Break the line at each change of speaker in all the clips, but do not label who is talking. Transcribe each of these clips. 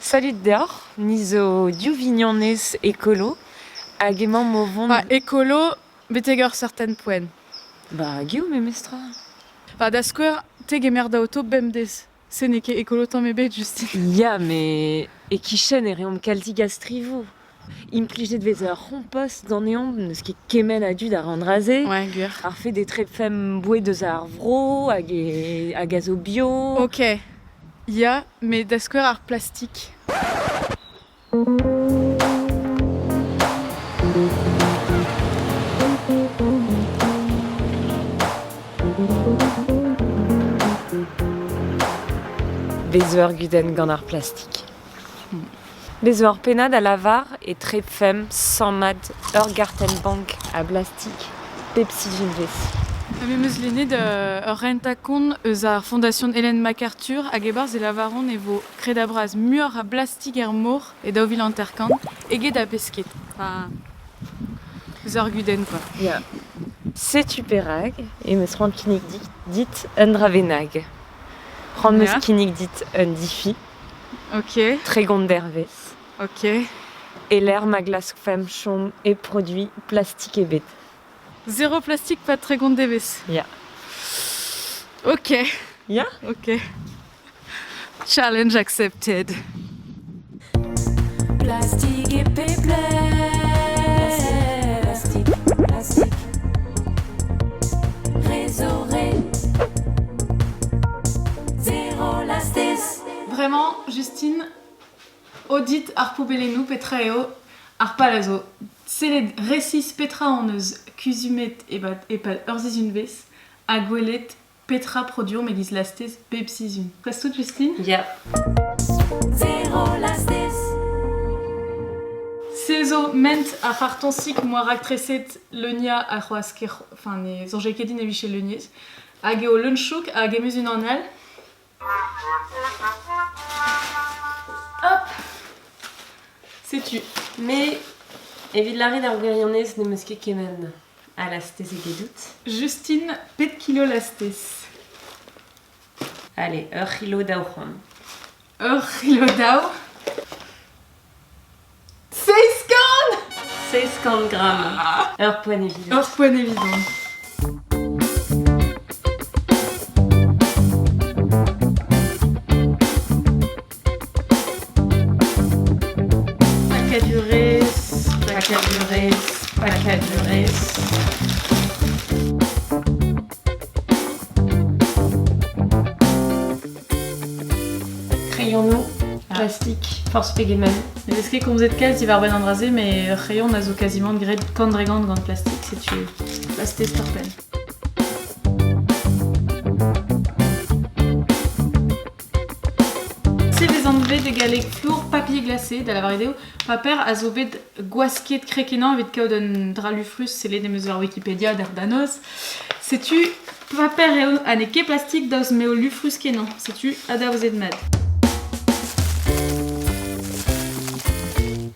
Salud deoc'h, ni zo div vignonez ekolo hag emaomp o vont...
Ba ekolo betek ur certain poent.
Ba geo memestra.
Ba da skouer, te gemer da oto bemdez. Se n'eo ket ekolo tamm ebet, Justine.
Ya, met e-kichen e reomp kalzik a strivoù. Implijet 'vez ur c'hompost ganeomp, n'eus ket kement a dud àr an dra-se.
Ouais, gwir.
Ar fed e trepfemp boued eus ar vro hag, e, hag a zo bio.
Ok, ya, met da skouer ar plastik.
Bez zo ur gudenn gant ar plastik. Bez zo ur pennad a lavar e trepfemp sammad ur gartenn-bank a blastik pep sizhunvezh.
Me 'm eus lennet ur rentañ-kont eus ar Fondation Hélène MacArthur hag e-barzh e lavaront e vo kredabras muioc'h a blastik er mor e 2050 eget a besked. Enfin, eus ar gudenn quoi.
Ya. Setu perak em eus c'hoant kinnig dit un dra bennak. C'hoant 'm eus kinnig dit un difi.
Ok.
30 dervezh.
Ok.
E-lec'h ma glaskfemp chom hep produiñ plastik ebet.
Zéro plastik pas 30 devezh.
Ya.
Ok.
Ya?
Ok. Challenge accepted.
Plastik e pep lec'h. Plastik, plastik. Re zo re. Zero lastez.
Bremañ, Justine, audit ar poubellennoù petra eo ar pal a zo sellet resis petra hon eus kuzumet e-pad ur sizhunvezh ha gwelet petra produomp e-giz lastez bep sizhun. Prest out, Justine?
Ya.
Zero lastez.
Se zo ment ar c'hartoñsig m'oa raktreset leuniañ ar c'hoazh ker... Enfin, ne soñje ket din e vije leuniet. Hag eo leun-chouk hag em eus unan all. Hop! Setu.
Me, evit lâret ar wirionez, n'em eus ket kement a lastez egedout.
Justine, pet kilo lastez?
Allez, ur c'hilo 200.
Ur c'hilo daou. Seizh kant!
700 grammes. Ur poent evidon.
Ur poent evidon. Pakadurezh, pakadurezh, pakadurezh.
Kreionoù, plastik, forzh pegement.
Ne vez ket komzet kalz diwar-benn an dra-se, met ur c'hreion a zo kazimant graet kant dre gant gant plastik, setu lastez torr-penn. Se vez anvet e galleg flour papier glacé, da lavaret eo paper a zo bet gwasket krekenañ evit kaout un dra lufrus sellet em eus war Wikipedia d'ar da noz. Setu paper eo ha n'eo ket plastik daoust m'eo lufrus-kenañ. Setu adaozet mat.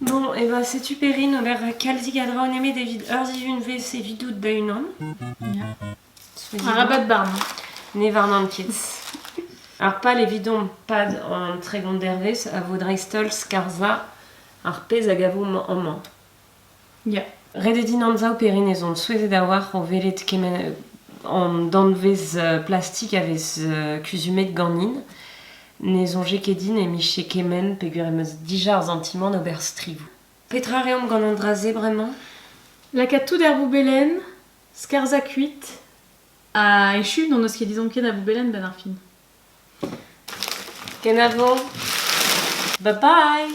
Bon, e ben setu Perrine ober kalzik a draoù nemet evit ur sizhunvezh evidout da-unan.
Ya. Arabat barn.
Ne varnan ket. Ar pal evidomp pad an 30 dervezh a vo dreist-holl skarzhañ ar pezh a gavomp amañ.
Ya.
Ret eo din anzav Perrine ez on souezhet a-walc'h o welet kement an danvez plastik a vez kuzumet ganin. Ne soñje ket din em bije kement peogwir em eus dija ar santimant ober strivoù. Petra reomp gant an dra-se bremañ?
Lakaat tout er boubelenn, skarzhañ kuit, ha echu n'hon eus ket ezhomm ken a boubelenn 'benn ar fin.
Kenavo. Bye bye!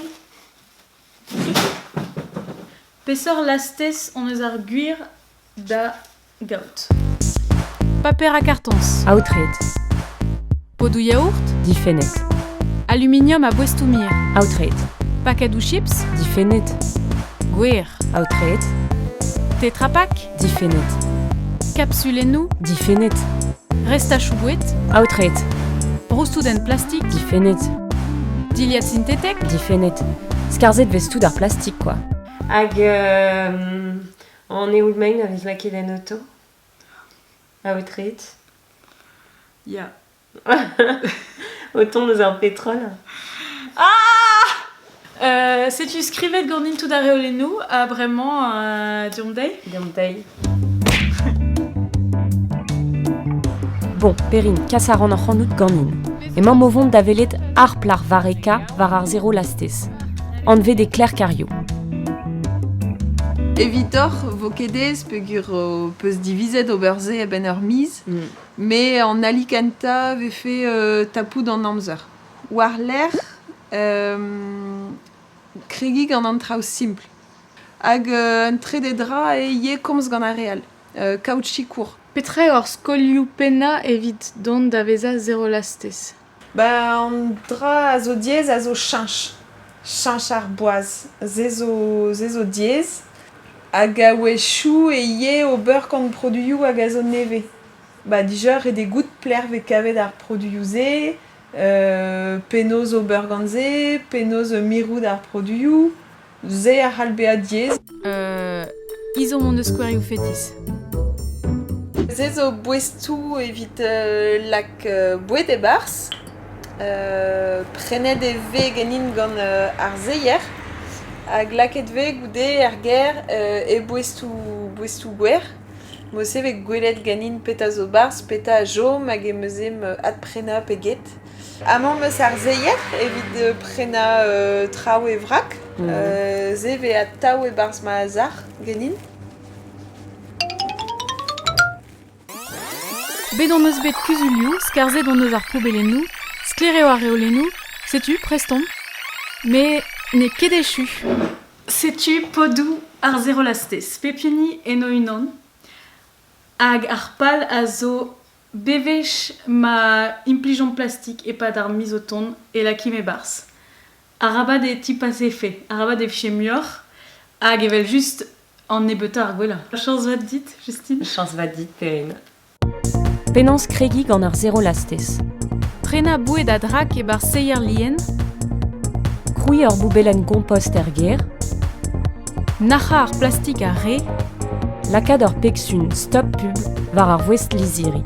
Peseurt lastez hon eus ar gwir da gaout? Paper ha kartoñs.
Aotreet.
Podoù yaourt.
Difennet.
Aluminium ha boestoù-mir.
Aotreet.
Pakadoù chips.
Difennet.
Gwer.
Aotreet.
Tetra Pak.
Difennet.
Kapsulennoù.
Difennet.
Restachoù boued.
Aotreet.
Broustoù-dent plastik.
Difennet.
Dilhad sintetek.
Difennet. Skarzhet 'vez tout ar plastik quoi. Hag an eoul-maen a vez lakaet en oto. Aotreet.
Ya.
O tont eus ar petrol.
Ah! Setu skrivet ganin tout ar reolennoù ha bremañ deomp dezhi.
Deomp dezhi. Bon, Perrine, kas a ran ac'hanout ganin. Emañ o vont da welet ar plac'h varrekañ war ar zero lastez. Anvet eo Claire Cario.
Evitoc'h vo ket aes peogwir ho peus divizet ober se a-benn ur miz, met an ali kentañ 'vefe tapout an amzer. War-lerc'h kregiñ gant an traoù simpl. Hag un trede dra eo ivez komz gant ar re all, kaout sikour.
Petra eo ar skolioù pennañ evit dont da vezañ zero lastez?
Ba an dra a zo diaes a zo cheñch. Cheñch ar boaz. Se zo, se zo diaes. Hag a-wechoù e ivez ober gant produioù hag a zo nevez. Ba dija ret eo goût pelec'h 'vez kavet ar produioù-se, penaos ober gant se, penaos mirout ar produioù. Se a c'hall bezañ diaes.
Ezhomm hon eus skouerioù fetis.
Se zo boestoù evit lak boued e-barzh. Prenet e vez ganin gant ar seier hag lakaet 'vez goude er gêr e boestoù boestoù gwer. Mod-se 'vez gwelet ganin petra zo 'barzh, petra a chom hag em eus ezhomm adprenañ pe get. Amañ 'm eus ar seier evit prenañ traoù e vrak. Se 'vez atav e-barzh ma sac'h ganin.
Bet hon eus bet kuzulioù, skarzhet hon eus ar poubellennoù, sklaer eo ar reolennoù, setu prest omp. Met n'eo ket echu. Setu podoù ar zero lastez, pep hini en o-unan. Hag ar pal a zo bewech ma implijomp plastik e-pad ar miz o tont e lakimp e-barzh. Arabat eo tipas efe, arabat e vije muioc'h, hag evel-just an nebeutañ ar gwellañ. Chañs vat dit, Justine.
Chañs vat dit, Perrine. Penaos kregiñ gant ar zero lastez?
Prenañ boued a drak e-barzh seier lien.
Krouiñ ur boubellenn gompost er gêr.
Nac'hañ ar plastik a re.
Lakaat ur pegsun stop pub war ar voest-lizhiri.